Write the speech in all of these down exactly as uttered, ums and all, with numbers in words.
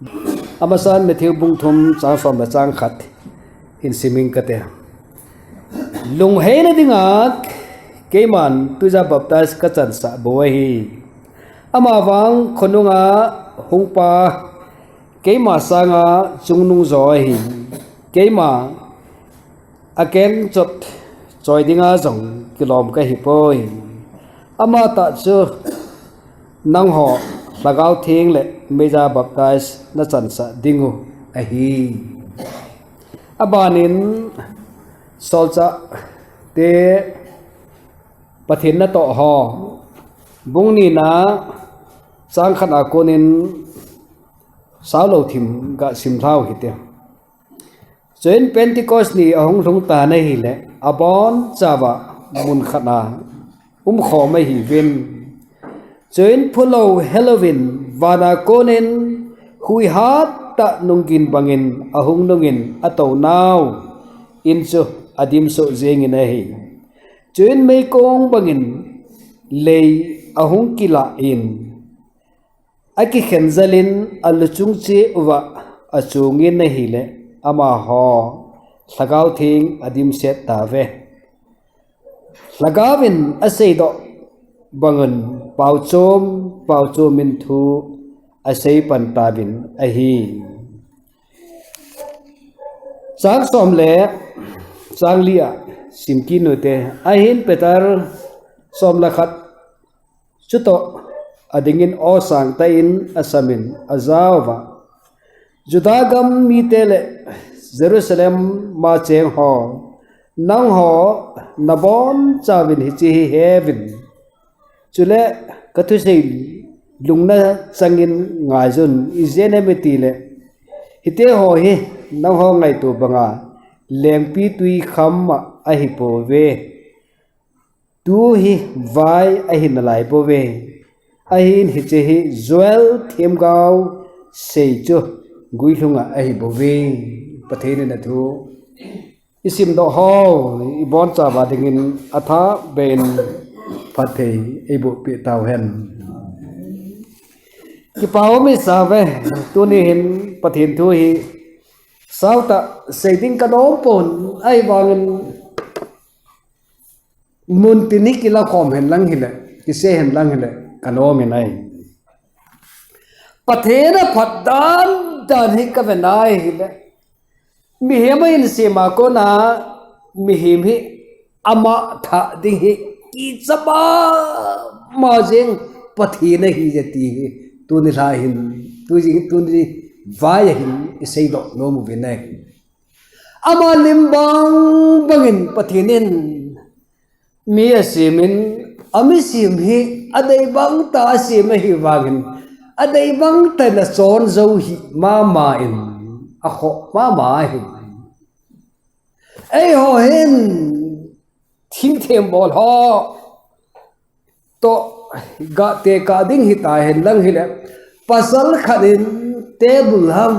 Amasan Matthew bung thum chang som le chang khat hin simin kate. Lungheina dinga keiman tuija baptize kachansah bou ahi. Amavang khonunga hungpa keima sanga chungnung jo ahi. Keima akeng chot choi dinga jong kilom kahipoi. Amatah chu nangho Lhagao Theng le meija baptize nachansah dingu ahi. Abanin Solchahte Pathen natoh ho bung nina chang khatna konin saulou thim gasim lhau hite. Chuin Pentecost ni ahung lhung tan ahile, abonchauva mun khatna umkhom ahiuvin. Chuin phulou helouvin vana konin huihattah nunggin bangin ahung nungin atounau in chu adimsoh jengin ahi. Chuin meikong bangin lei ahung kilah in, akikhen jalin aluchung cheh uva achungin ahile, amaho Lhagao Theng adimset tauve. Lhagaovin aseidoh bangun paochom paochomin thu aseipan tauvin ahi. Chang som le chang li a simkit u hite, ahin Peter som le khat chutoh adingin aw sangtah in asamin ajah uva, Juda gam mite le Jerusalem ma cheng ho, nangho nabonchauvin hiche hi heuvin. Chule kathusei lungna changin ngaijun, ijeh inem itile, hiteho hi nangho ngaito banga lengpitwi kham ahipouve. Tu hi vai ahi nalaibouve. Ahin hiche hi Joel themgao sei chu guilhunga ahibouve. Pathen in athu isimdoh ho ibonchauva dingin athabein phatthei eibohpeh tauhen. Kipa um isauve, tuni hin Pathen thu hi sautah sei ding kanompon, ahivangin muntin hi kilakhom henlang hile, kisei henlang hile, kanomin ahi. Pathen aphat dandan hi kavenai hile, mihem ahinsema kona mihem hi ama thah ding hi kicha mama jeng Pathen ahije ti hi tuni lha hin, tujing tuni vai ahin iseidoh nom uvin ahi. Ama lim bang bangin Pathen in mi asemin, ami sem hi adeibang tah a asem ahivangin, adeibang tah in achon jou hi mama in akhoh mama ahi. Eiho hin thingthem bol ho toh gatekah ding hitahen lang hile, pasal khat in table ham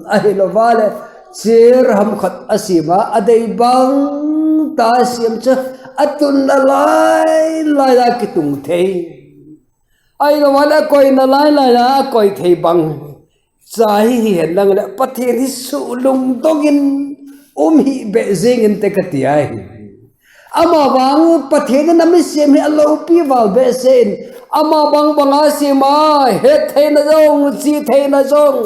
ahilouvale chair ham khat asema, adeibang tah a asem chu atunna lailai a kitung thei, ahilouvale akoina lailai a akoi thei bang cha hi hihen lang le, Pathen hi suhlungdongin um hih beh jengin te kati ahi. Amavang Pathen in ami sem hi aloupi val behseh in, ama bang banga asema, hettheina jong, chihtheina jong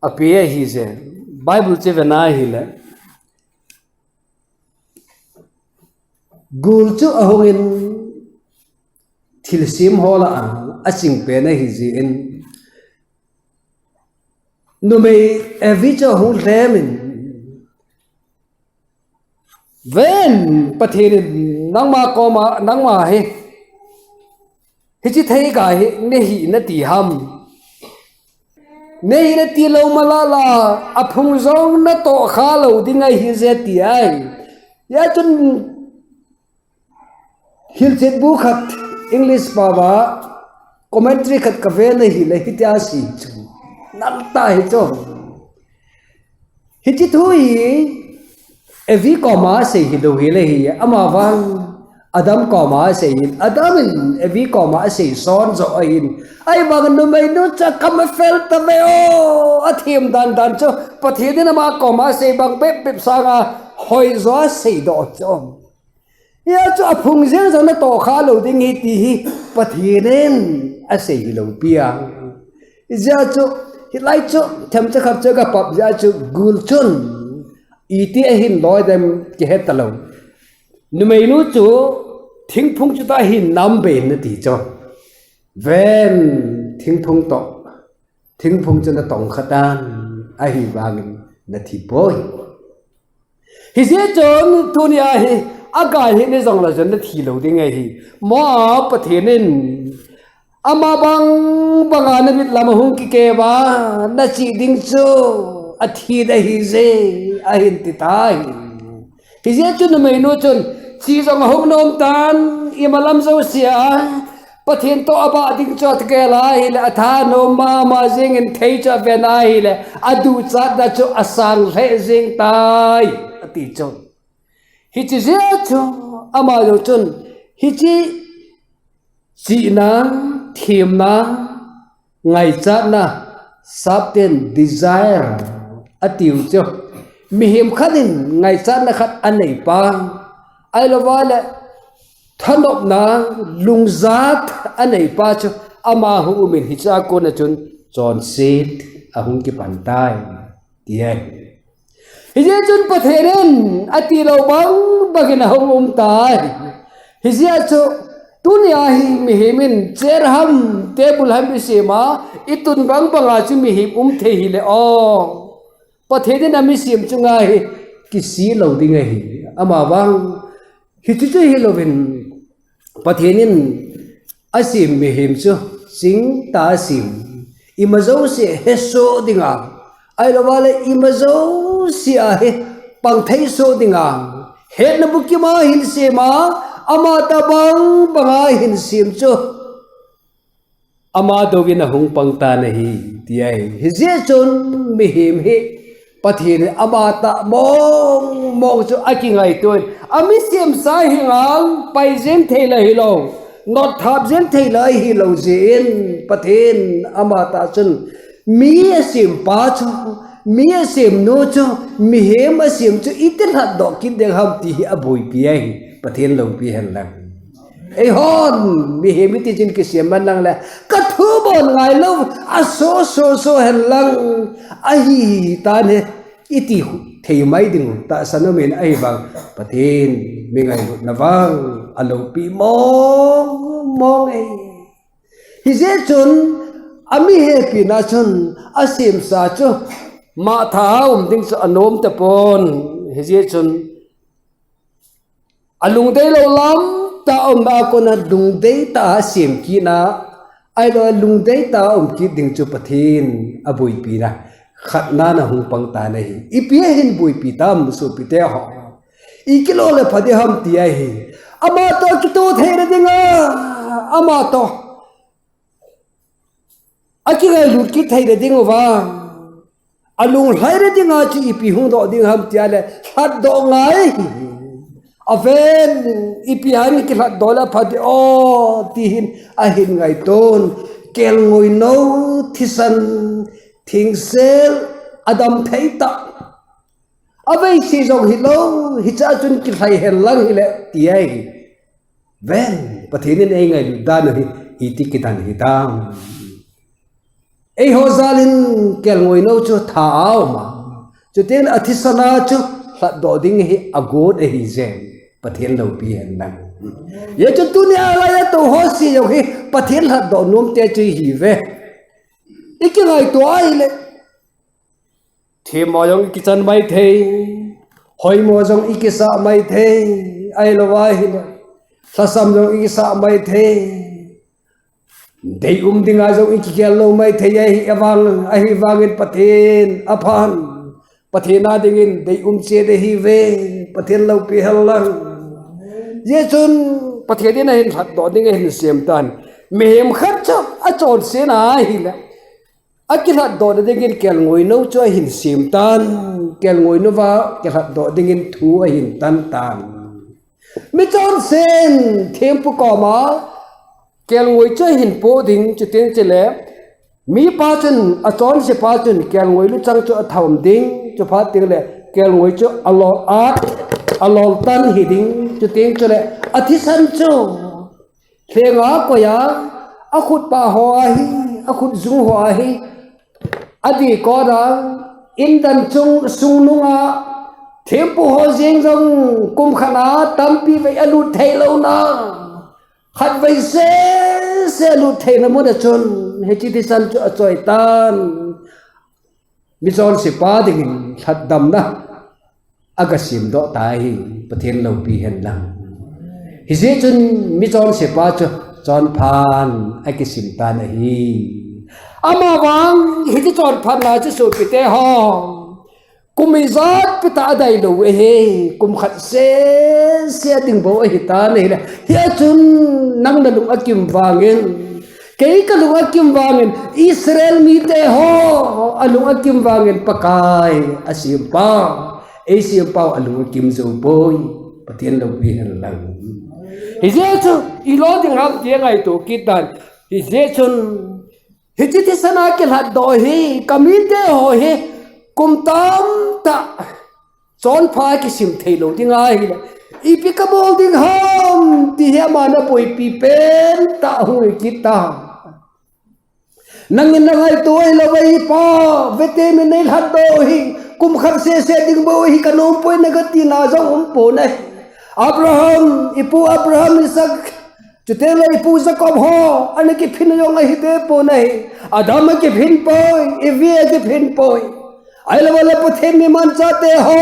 ape ahije. Bible chu vena ahile, gul chu ahungin thilsem ho lah a achingpen ahijeh in, numei Evi chu ahung lhemin, ven, Pathen in nangma koma, nangma hi hiche theiga hi nehih nati ham, nehih nati lou malala aphung jong natohkha lou ding ahije ti ahi. Hijeh chun hilchetbu khat English paova commentary khat kaven ahile hitia asei chu, nalta hichu, hiche thu hi Evi koma asei hilou hile hi, amavang Adam koma asei in, Adam in Evi koma asei son jo ahin. Ahivang numeinu chu akam afel tave o, athem dan dan chu Pathen in ama koma asei bang bep bep sanga hoijo asei doh chu. Hia chu aphung jeng jong natoh kha lou ding ahi ti hi Pathen in asei hilou pi a. Hijeh chun, hilai chu, themcha khat chu kapap jeh chun, gul chun, iti ahin loi dem kihe talou. Numeinu chu, thingphung chu tah ahin nam be in ati chu. Ven, thingphung toh, thingphung chu natong kha tan, ahivangin nathi poi. Hijeh chun tunia hi, agai hi ni jong la jong nathi lou ding ahi. Mo Pathen in, ama bang banga namit lam ahung kikeh uva, nache ding chu, athi ding ahije, ahin ti tai. Hijeh chun numeinu chun, che jong ahung nom tan, imalam jousea, Pathen toh abah ding chu athagel ahile, athanom mama jengin thei chu aven ahile, aduchatna chu asang lheh jeng tai, ati chu. Hiche jeh chun, ama jong chun, hiche chihna, themna, ngaichatna, sapten desire, atiu chu. Mihem khat in ngaichatna khat aneipa, ahilouva le, thanopna, lungjat aneipa chu, ama hung umin hichea kona chun, chonset ahung kipan tai, ti ahi. Hijeh chun Pathen in atilou bang bangin ahung um tai. Hijeh chun tunia hi mihem in chair ham, table ham isema, itun bang banga chu mihem um thei hile o. Pathen in amisem chunga hi kisih lou ding ahi. Ama vang, hichu chu hilouvin, Pathen in asem mihem chu, chingtah asem. Ima jouse hesoh dinga, ahilouva le ima jouse a hi pangthei soh dinga, hetna bukima ahin sema, ama tah bang banga ahin sem chu, ama douvin ahung pang tan ahi, ti ahi. Hijeh chun mihem hi Pathen in ama tah mong mong chu akingaitoin, amisemsa hi ngal pai jeng thei la hilou, notthap jeng thei la hilou jeh in, Pathen ama tah chun mi asempa chu, mi asemnu chu, mihem asem chu iti lhatdoh kit ding ham ti hi aboipi ahi, Pathen loupi hen lang. Eihon, mihem iti chun kisem man lang le, kathubol ngailou, aso so so hen lang, ahi tan hi, iti thei mai ding u, tahsan umin ahivang, Pathen, mi ngailutna vang, aloupi mong mong e. Hijeh chun, ami hepina chun, asemsa chu, matha a um ding chu anom tapon, hijeh chun, alungdei lou lam tah a umna a kona lungdei tah a asem kitna, ahilou lungdei tah a um kit ding chu Pathen aboipina, khatna na hung pang tan ahi. Ipi ahin boipi tam sopite ho. Ikilo le pha ding ham ti ahi. Ama toh kitoh thei le dinga, ama toh akingailut kit thei le dinguva, alunglhai le dinga chu ipi hung doh ding ham tia le, lhatdoh ngai. Aven, ipi ham kilhatdoh le pha ding o, ti hin ahin ngaiton. Kelngoinou, thisan, thingsel, adam thei tah. Aveise jong hilou, hichea chun kilhai hen lang hile, ti ahi. Ven, Pathen in eingailut dan u hi, iti kidan hitam. Eiho jal in kelngoinou chu tha a um a, chutin athisan a chu lhatdoh ding hi agot ahi jeng, Pathen loupi hen lang. Hijeh chun tunia laiya tou ho se jong hi Pathen lhatdoh nomte chu ihiuve. Ikingaito ahile, themmo jong ikichan mai thei, hoimo jong ikisah mai thei, ahilouva ahile, lhasam jong ikisah mai thei, deium dinga jong ikigel lou mai thei ahi, ahivangin Pathen aphan, Pathen a dingin deium cheh ding ihiuve, Pathen loupi hen lang. Hijeh chun Pathen in ahin lhatdoh ding ahin sem tan. Mihem khat chu achonsetna ahile, akilhatdoh na dingin kelngoinou chu ahin sem tan, kelngoinouva kilhatdoh dingin thu ahin tan tan. Michonsen thempu koma kelngoi chu ahin poh ding, chuteng chule mipa chun, achonsepa chun kelngoi luchang chu athom ding, chuphat tengle kelngoi chu alol at, alol tan hiding, chuteng chule athisan chu lhenga koiya, akhut pah ho ahi, akhut jung ho ahi, adih kona, indan chung sungnunga, thempu ho jeng jong kum khat a tampi vei alut theilouna, khatvei sese alut theina muna chun hiche thisan chu achoi tan. Michonsepa dingin lhatdamna aga semdoh tahi, Pathen loupi henlang. Hijeh chun michonsepa chu chonphan akisem tan ahi. Amavang hiche chonphatna chu sopite ho, kum ijat petah adailou ahi, kum khat sese ading bou ahitan ahile, hia chun nang nalung akim vangin, kei kalung akim vangin, Israel mite ho alung akim vangin Pakai asempau, eisempau alung akim joupoi, Pathen loupi henlang. Hijeh chun ilo ding ham ti angaito kit tan. Hijeh chun hiche thisana kilhatdoh hi, kamite ho hi kum tamtah chonpha kisim theilou ding ahile, ipi kabol ding ham ti hi ama naboipi pentah hung hi kit tan. Nangin nangaito ahilouva, ipa, vete min neilhatdoh hi, kum khat sese ding bou hi kanompoi nagatina jong umpon ahi. Abraham, ipu Abraham, Isaac, chutengle ipu Jacob ho ana kiphin jong ahitepon ahi. Adam akiphinpoi, Evi akiphinpoi. Ahilouvale Pathen mimanchate ho,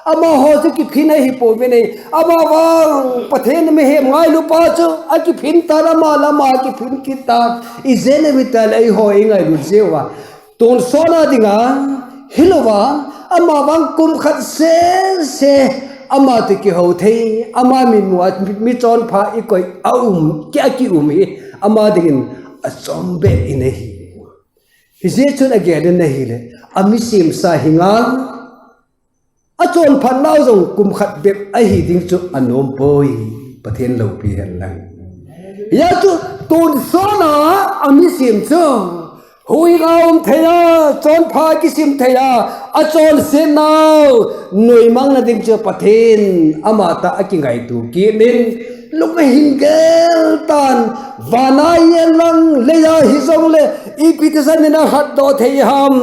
amaho chu kiphin ahipouvin ahi. Amavang Pathen mihem ngailupa chu akiphin tan, ama le ama akiphin kit tan. Ijeh inem itile eiho ingailut jeh uva, tonsot a dinga hilouva, amavang kum khat sese ama toh kihou thei, ama mitmua michonpha ikoi aum, ki, akium hi ama dingin achombeh in ahi. Hijeh chun agel in ahile, amisemsa hi ngal, achonphatnau jong kum khat bep ahi ding chu anompoi, Pathen loupi henlang. Hia chu tonsot a amisem chu huhhing a um thei a, chonpha kisim thei a, achonsetnau noimangna ding chu Pathen amatah akingaito kit in, lung ahin gel tan, vana hilang leiya hijongle ipi thisan in alhatdoh thei ham,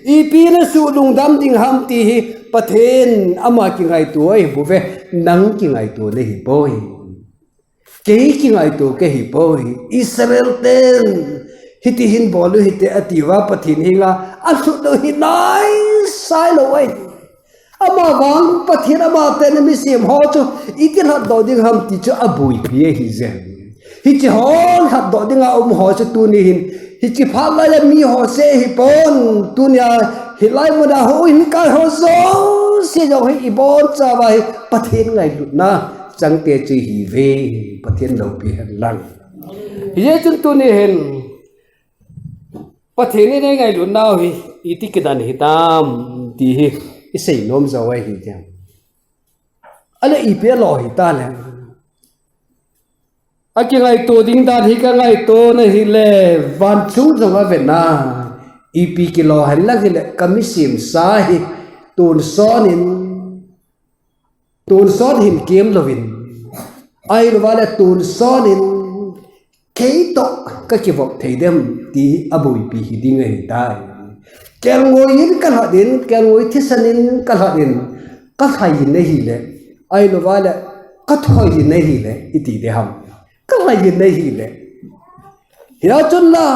ipi nasuh lungdam ding ham ti hi Pathen ama kingaito ahibouve, nang kingaito nahipoi. Kei kingaito kahipoi. Israel ten hiti hin bol u hite atiuva Pathen henga alhut u hi naisailou ahi. Amavang Pathen amatah in amisem ho chu iti lhatdoh ding ham ti chu aboipi ahi jeng. Hiche ho lhatdoh dinga um ho chu tuni hin, hiche phat laiya miho seh hipon, tunia hilai muna houin kai ho jouse jong hi ibonchauva hi Pathen ngailutna changte chu ihiuve, Pathen loupi henlang. Hijeh chun tuni hin Pathen in eingailutnau hi iti kidan hitam ti hi isei nom jou ahi jeng. Ale ipi alo hitale, akingaito ding dan hi kangaito nahile, van chung jong aven a, ipi kilo henlang hile, kamisemsa hi tonsot in, tonsot hin kem louvin, ahilouvale tonsot in keitoh kakivop thei dem ti aboipi hiding ahitai. Kelngoi in kalhat in, kelngoi thisan in kalhat in, kalhai in ahile, ahilouvale kathoi in ahile, iti ding ham, kalhai in ahile, hia chun la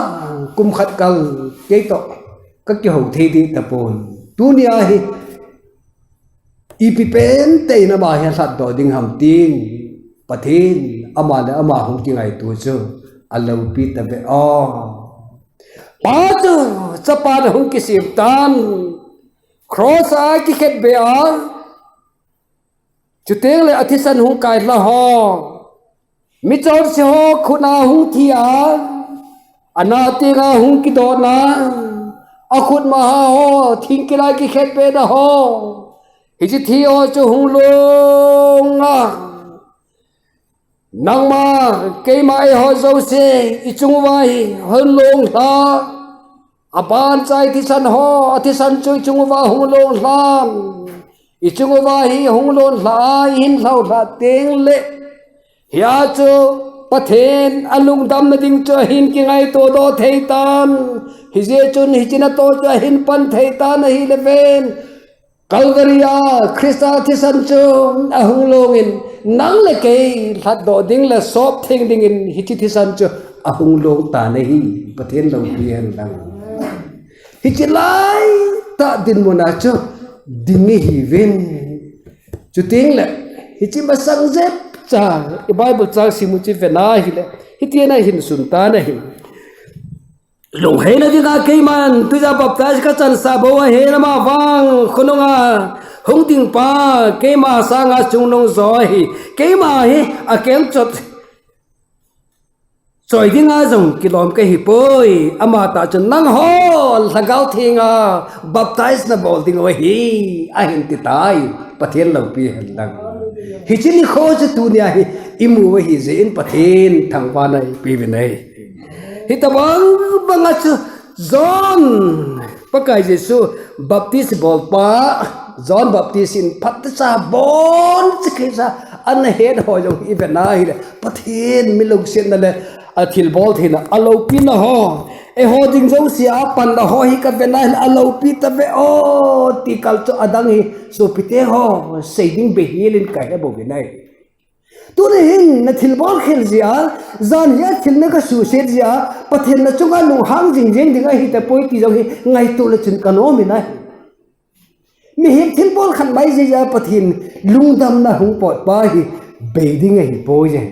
kum khat kal keitoh kakihou thei ding tapon. Tunia hi ipi pentah in ama hi alhatdoh ding ham tin, Pathen ama le ama hung kingaito chu aloupi tave o. Pa chu chapan ahung kisem tan, cross a kikhetbeh a, chutengle athisan hung kailha ho, michonse ho khut a hung thi a, ana tenga hung kidotna, akhut maha ho thingkila kikhetbehna ho, hiche thi ho chu hung long a, Nangma, keima eiho jouse, ichung uva hi hung long lha. Aban chai thisan ho, athisan chu ichung uva hung long lhan. Ichung uva hi hung long lha a, ihin lhau lha teng le. Hia chu Pathen alungdamna ding chu ahin kingaito doh thei tan. Hijeh chun hiche natoh chu ahin pan thei tan ahile ven. Calvary a Christa thisan chu ahung longin nang le kei lhatdoh ding le sop theng dingin hiche thisan chu ahung long tan ahi. Pathen loupi hen lang. Hiche laitah dinmun a chu ding ihiuvin. Chuteng le hiche masang jep cha i Bible chang simu chu vena hile. Hitia ahin sun tan ahi. Lungheina dinga keiman tuiya baptize kachansah bou ahi, ama vang khonunga hung ding pa keima sanga chungnung jo ahi. Keima hi akelchot choi dinga jong kilom kahi poi. Ama tah chun nangho Lhagao Thenga baptize nabol diu ahi, ahin ti tai. Pathen loupi hen lang. Hiche nikho chu tunia hi imu u ahi jeh in Pathen thangvahna ipeuvin ahi. Hitobang banga chu John, Pakai Jesu Baptist bolpa, John Baptist in phatechan abonchauva ana het ho jong hi ivena hile, Pathen mi lungsetna le athilbol theina, aloupina ho, eiho ding jousea panna ho hi kavena hile aloupi tave o, ti kal chu adang hi, sopite ho, sei ding beihel in kahe bou vinai. Tuni hin nathilbol khel jeh a, jan hia thil nakisuhset jeh a, Pathen nachunga lunghang jing jeng ding ahitapoi ti jong hi ngaito le chun kanom in ahi. Mihem thilbol khat mai jeh a Pathen lungdamna hung potpa hi bei ding ahipoi je.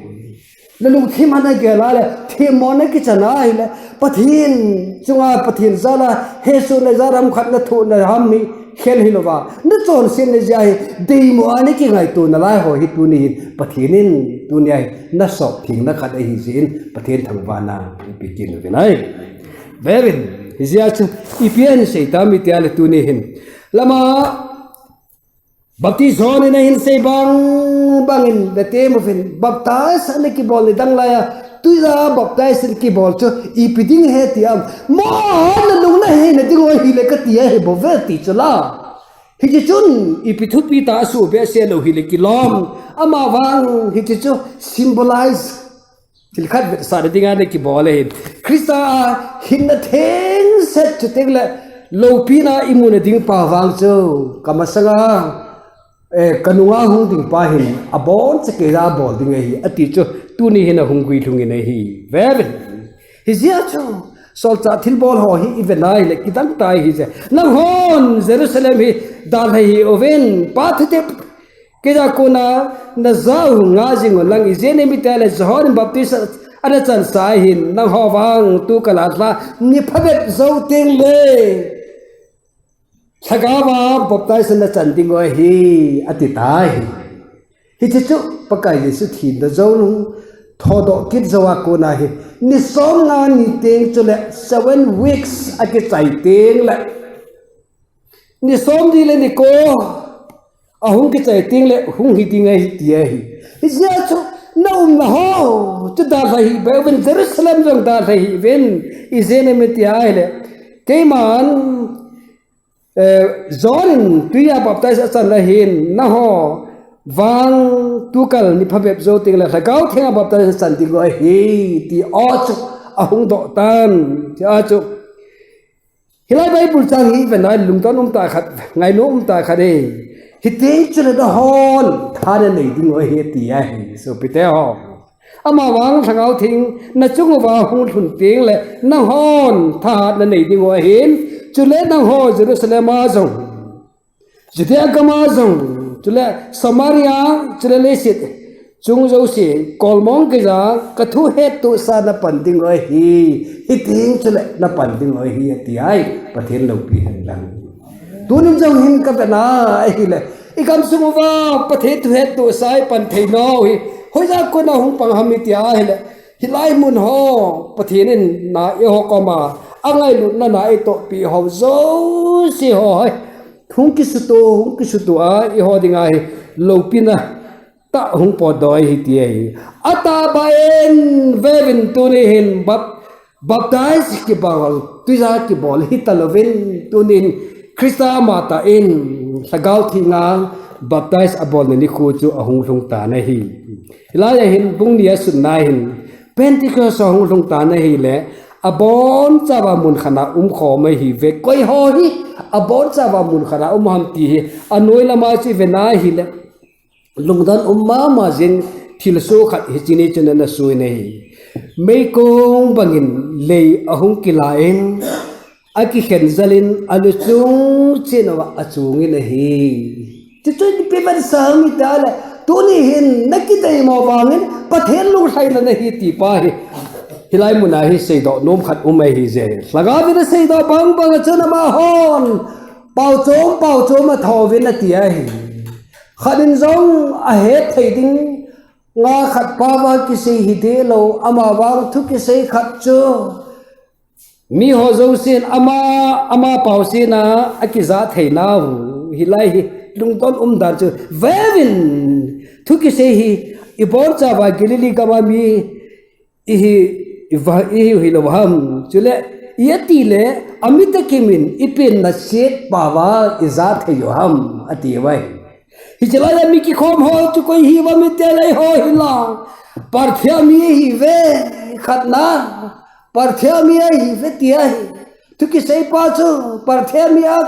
Nalungthim a nagel a le, themmona kichan a hile, Pathen chunga Pathen jal a, hesohna jal a, ram khat nathohna ham hi khel hilouva, nachonsetna jeh a hi, deimo a nakingaito nalai ho hi tuni hin, Pathen in tunia hi nasop thengna khat ahi jeh in, Pathen thangvahna ipe kit uvin ahi. Veuvin, hijeh a chu ipi ahin sei tam itia le tuni hin, lama Baptist John in ahin sei bang bangin vetem uvin, baptize ana kibol nidang laiya, tuiya baptize ana kibol chu ipi ding ahi tiam, amahon nalung naheina diu ahile kati ahibouve ti chu la. Hiche chun ipi thupi tah asuhbehseh lou hile kilom, amavang hiche chu symbolize thil khat vetsahna dinga ana kibol ahi. Christa a hinna thengset chuteng le loupina imuna ding pa vang chu kamasanga, eh, kanunga hung ding pa hin abonchauva keija bol ding ahi, ati chu tuni hin ahung guilhung in ahi. Veuvin. Hijeh a chu solchah thilbol ho hi ivena hile kidang tah ahi je. Nanghon Jerusalem hi dalha hih uvin, Pa thutep keija kona najah u ngah jing un lang, ijeh inem itile John in baptize ana chansah ahin, nangho vang tukal a lha ni phabep jou teng le Lhagao a baptize nachan diu ahi, ati tai. Hiche chu Pakai Jesu thina jou, thodoh kit jou a kona hi, ni somnga ni teng chule seven weeks akichai teng le, ni somli le ni ko ahung kichai teng le hung hi ding ahi ti ahi. Hijeh a chu naumna ho chu dalha hih beuvin, Jerusalem jong dalha hih uvin, ijeh inem itia hile, keiman, eh, John in tuiya baptize achan ahin, nangho vang tukal ni phabep jou teng le Lhagao Thenga baptize nachan diu ahi, tia chu ahung doh tan, tia chu Hilai Bible chang hi vena lungdon umtah khat, ngainom umtah khat e. Hiteng chule nahon tha nanei diu ahi ati ahi, sopite ho. Amavang Lhagao Theng nachung uva hung lhun teng le nahon thahat nanei diu ahin, chule nangho Jerusalem a jong, Judea gam a jong, chule Samaria, chule leiset chung jouse, kolmong keija, kathu hettohsah napan diu ahi, hiteng chule napan diu ahi, ati ai, Pathen loupi hen lang. Tunin jong hin kavena ahile, igamsung uva Pathen thu hettohsah ipan thei nau hi, hoiya kona hung pang ham iti ahile, hilai mun ho, Pathen in na eiho koma angailutna na eitohpi ho jouse ho hi, hung kisuto, hung kisuto a, eiho dinga hi loupina Hung potdoh ahi ti ahi. Atahbeh in veuvin tuni hin bap-, baptize kibol, twija kibol hitalouvin tuni hin Christa amatah in Lhagao Theng a baptize abolna nikho chu ahung lhung tan ahi. Hilai a hin bung ni asutna hin Pentecost ahung lhung tan ahile, abonchauva mun khat a umkhom ahiuve. Koi ho hi abonchauva mun khat a um ham ti hi, anoi lama chu ive na hile, lungdon um mama jing thilsoh khat hiche ni chun ana soi in ahi. Meikong bangin lei ahung kilah in, akikhen jal in, aluchung cheh uva achung in ahi. Chuchu ipi vetsah ham itile, tuni hin nakideimo vangin Pathen lunglhaina nahi ti pa hi, hilai mun a hi seidoh nom khat um ahije. Lhagao vin aseidoh bang bang a chun amahon paochom, paochom athouvin ati ahi. Khat in jong ahet thei ding, nga khat pao va kisei hi deh lou, amavang thu kisei khat chu miho jousen ama, ama pao sena akija thei nau, hilai hi lungdon umdan chu veuvin, thu kisei hi ibonchauva Galilee gam a mi ihi, iva, ihiu hilou ham. Chule, iti le, amit akimin, ipenna set pao va ija thei u ham, ati uve. Hiche lai a mi kikhom ho chu koi hiuvam itile eiho hilang, Parthia mi ahiuve, khatna, Parthia mi ahiuve ti ahi. Thu kisei pa chu Parthia mi a,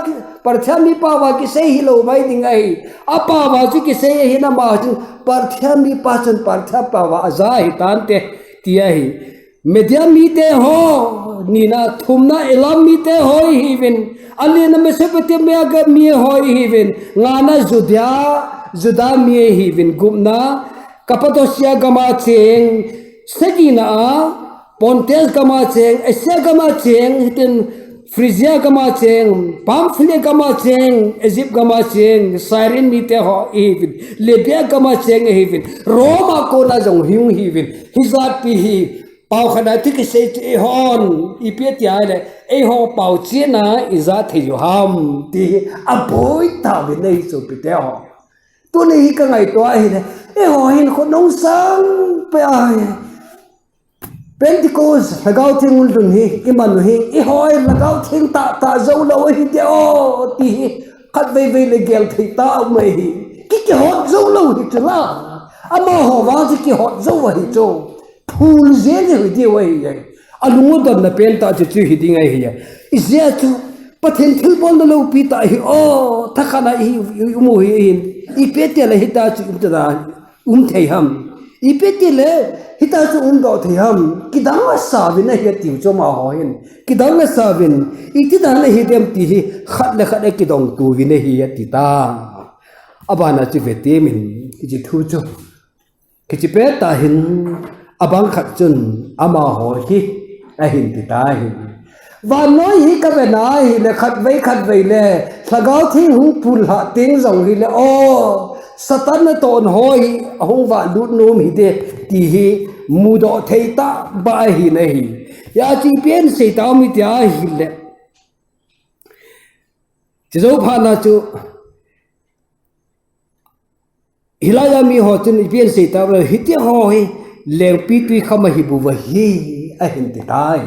Parthia mi pao va kisei hilou mai ding ahi. Apao va chu kisei ahin ama chun Parthia mi pa chun Parthia pao va aja hitante ti ahi. Media mite ho, nina, thumna Elam mite ho ihiuvin, alina Mesopotamia gam mi ho ihiuvin, ngana Judea, Juda mi ihiuvin, gupna Cappadocia gam a cheng, sagina a Pontus gam a cheng, Asia gam a cheng, hitin Phrygia gam a cheng, Pamphylia gam a cheng, Egypt gam a cheng, Cyrene mite ho ihiuvin, Libya gam a cheng ihiuvin, Rome a kona jong hung hiuvin, hijat pi hi, pao khat a thu kisei chu eihon, ipi tia le, eiho pao chena ija thei u ham, ti hi aboi tauvin ahi sopite ho. Tuni hi kangaito ahile, eiho hin khonung sang pe ahi. Pentecost, Lhagao Theng hung lhun hi, iman u hi, eiho hi Lhagao Theng tahtah jou lou ahi de o, ti hi, khatvei vei le gel thei tah um ahi. Ki, kihot jou lou hi chu la. Amaho vang chu kihot jou ahi chu. Phul jeng hi diu ahi. Alung u donna pen tah chu chu hi ding ahi. Ijeh chu, Pathen thilbolna loupi tah hi o, thakhat a i, i, um u hi hin. Ipi tia le hita chu um ta da. Um thei ham. Ipi tile, hita chu umdoh thei ham. Kidang asah uvin ahi atiu chu amaho hin. Kidang asah uvin. Iti dan ahi dem ti hi, khat le khat akidong tou vin ahi ati ta. Abana chu vetemin, hiche thu chu. Hiche pettah hin, abang khat chun, amaho hi, ahin ti ta hin. Vannoi hi kavena hile khatvei khatvei le, Lhagao Theng hung phul lhah teng jong hile, o, Satan natohna ho hi, ahung valut nom hite, ti hi, mudoh thei tah ba ahi nahi. Hijeh chun ipi asei tauvam tia hile. Chujou phat na chu, hilai a miho chun ipi asei tauvam le, hiti ho hi, lengpitwi kham ahi bouve hi, ahin ti tai.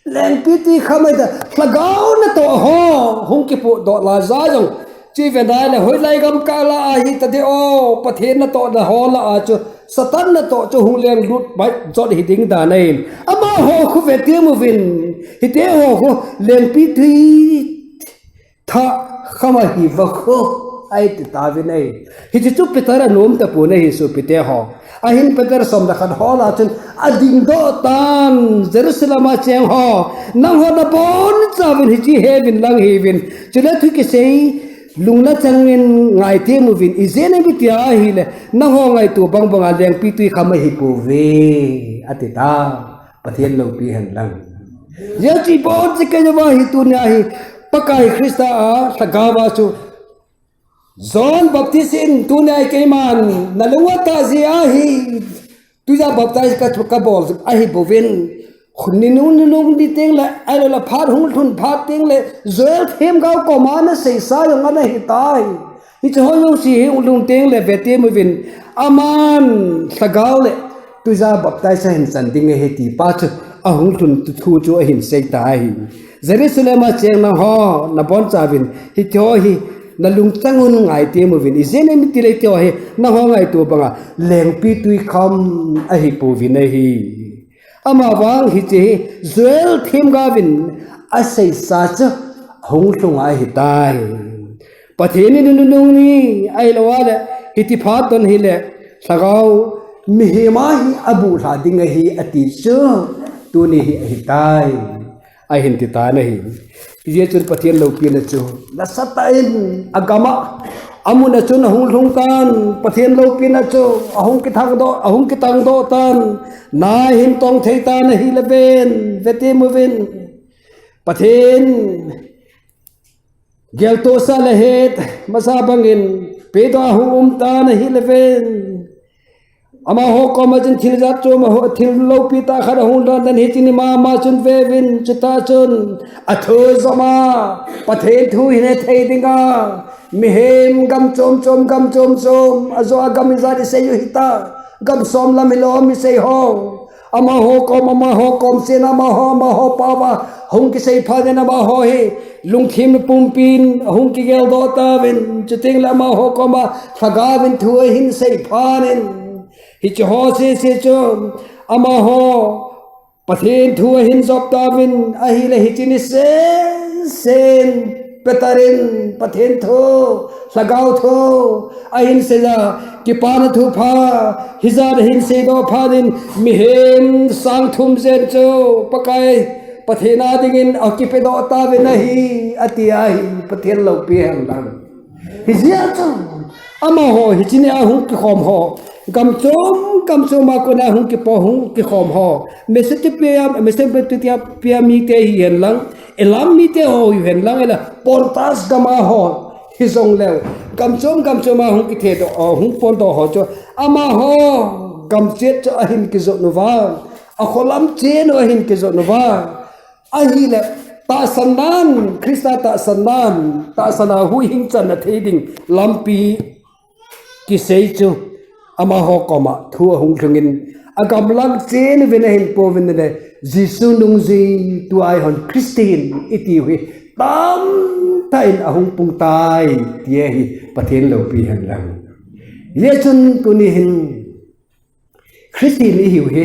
Lengpitwi kham ahi ta, Lhagao natoh ho, hung kipohdoh lai jeh jong. Chu ive nai le, hoilai gam kah lah a hita de o, Pathen natohna ho lah a chu, Satan natoh chu hung lenglut bai jot hi ding dan ahin. Amaho khu vetem uvin, hiti ho khu lengpitwi thah kham ahi uva khu, ahi ti tauvin ahi. Hiche chu Peter anom tapon ahi sopite ho. Ahin Peter som le khat ho lah a chun adingdoh tan Jerusalem a cheng ho. Nangho nabonchauvin hiche heuvin lang hiuvin. Chule thu kisei lungna changin ngaitem uvin. Ijeh inem itia hile. Nangho ngaito bangbang a lengpitwi kham ahi pouve. Ati ta. Pathen loupi hen lang. Hijeh chun ibonchauva hi tunia hi Pakai Christa a Lhagao a chu John Baptist in tunia hi keiman nalung atah jeh ahi. Twija baptize ka, kabol ahi bouvin. Khun ni nung, ni nung ni teng le, ahilou le phat hung lhun phat teng le, Joel themgao koma ana seisa jong ana hitai. Hiche ho jouse hi hung lhung teng le vetem uvin, aman lhagao le twija baptize ahin chan ding ahi ti pa chu ahung lhun thu chu ahin sei tai. Jerusalem a cheng nangho nabonchauvin hiche ho hi nalungchang un ngaitem uvin, ijeh inem itile hiche ho hi nangho ngaito banga lengpitwi kham ahipouvin ahi. Amavang hiche hi Joel themgaovin aseisa chu hung lhung ahitai. Pathen in nunung ni ahilou le hiti phat don hile lhagao mihem a hi abuhlhah ding ahi ati chu tuni hi ahitai. Ahin ti tan ahi. Hijeh chun Pathen loupina chu nasatah in agam a, amun a chun ahung lhung tan, Pathen loupina chu ahung kitangdoh, ahung kitangdoh tan, na ahin tong thei tan ahile ven, vetem uvin. Pathen geltohsa le het masa bangin pedoh a hung um tan ahile ven. Amaho koma chun thil jat chom, amaho thil loupi tah khat ahung lhung tan, hiche ni mama chun veuvin, chutah chun athu jom a, Pathen thu hin hethei dinga, mihem gam chom chom, gam chom chom, ajo a gam ijat isei u hita, gam som lam hilou mi sei ho. Amaho kom, amaho kom chen, amaho, amaho paova hung kisei phat in amaho hi lungthim pumpin ahung kigeldoh tauvin, chuteng le amaho koma lhagaovin thu ahin sei phat in, hiche ho sese chu amaho Pathen thu ahin jop tauvin, ahile hiche ni sesen Peter in Pathen thu, lhagao thu ahin seiya, kipana thupha hijat ahin seidoh phat in, mihem sang thum jen chu Pakai Pathen a dingin akipedoh tauvin ahi, ati ahi. Pathen loupi hen lang. Hijeh chun amaho hiche ni a hung kikhom ho, gam chom gam chom a kona hung kipo, hung kikhom ho, Mesopotamia, Mesopotamia mite hihen lang, Elam mite ho hihen lang, ahile Pontus gam a ho hijongleu, gam chom gam chom a hung kithedoh, hung pondoh ho chu amaho gam chet chu ahin kijot uva, akholam chen u ahin kijot uva. Ahile tahsan nan, Christa tahsan nan, tahsan a huhhing channa thei ding lampi kisei chu amaho koma thu ahung lhungin, agamlang chen uvin ahin pouvin ahile, Jesu nungjui tua eihon Christian itiu hi tamtah in ahung pung tai, ti ahi. Pathen loupi hen lang. Hijeh chun tuni hin Christian ihiu hi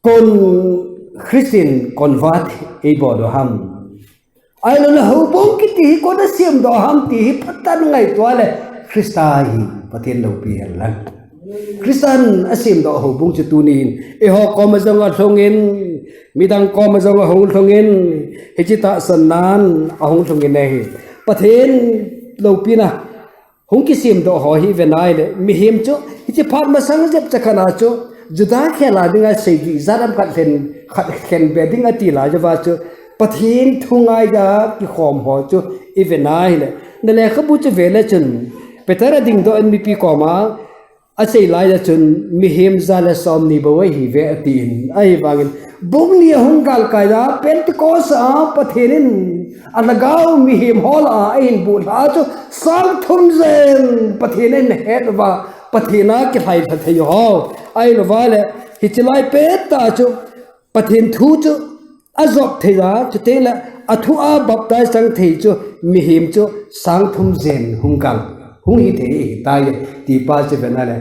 kon, Christian convert eibol u ham, ahilou le houbung kiti hi kona semdoh ham ti hi phatah in ngaito le, Christa hi Pathen loupi hen lang. Christan asemdoh houbung chu tunin eiho koma jong alhungin, midang koma jong ahung lhungin, hiche tahsan nan ahung lhungin ahi. Pathen loupina hung kisemdoh ho hi ive nai le, mihem chu hiche phat masang jep chakhat a chu Juda khel a dinga seijui jat ham khat lhen, khat lhen be ding ati lai uva chu Pathen thu ngaiya kikhom ho chu ive nai le, na lekhabu chu ve le chun Peter adingdoh in mipi koma asei laiya chun mihem ja le somni bou ahiuve atin, ahivangin bung ni ahung galkai a Pentecost a Pathen in alhagao mihem ho lah a ahin buhlhah chu sang thum jen Pathen in ahet uva, Pathen a kilhailha thei u ho, ahilouva le hiche lai pettah chu Pathen thu chu ajop thei a, chuteng le athu a baptize chang thei chu mihem chu sang thum jen hung kal, hung hithei ahitai, ti pa chu ive nai le,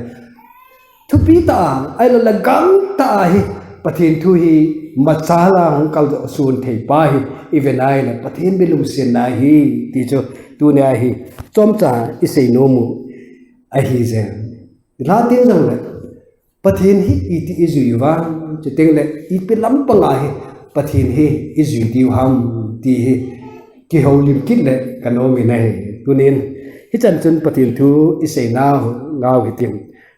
thupi tah a, ahilou le gangtah a hi Pathen thu hi machal a hung kaldoh sun thei pa hi ive nai le, Pathen mi lungsetna ahi ti chu tunia hi chomcha isei nom u ahi jeng. Lhatin jongle Pathen hi iti ijui uva, chuteng le ipi lampanga hi Pathen hi ijui diu ham ti hi kihoulim kit le kanom in ahi. Tunin hichan chun Pathen thu iseinau ngau hitin,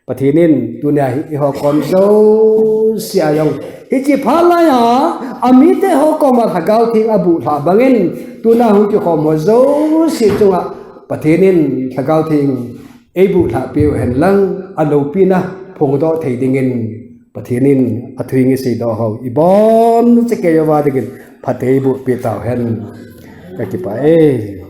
Pathen in tunia hi eiho kom jouse a jong hiche phat laiya amite ho koma Lhagao Theng abuhlhah bangin, tuna hung kikhom ho jouse chunga Pathen in Lhagao Theng eibuhlhah peh u hen lang, aloupina phongdoh thei dingin Pathen in athu in iseidoh ho ibonchauva dingin phatthei eiboh peh tau hen. Kakipah e.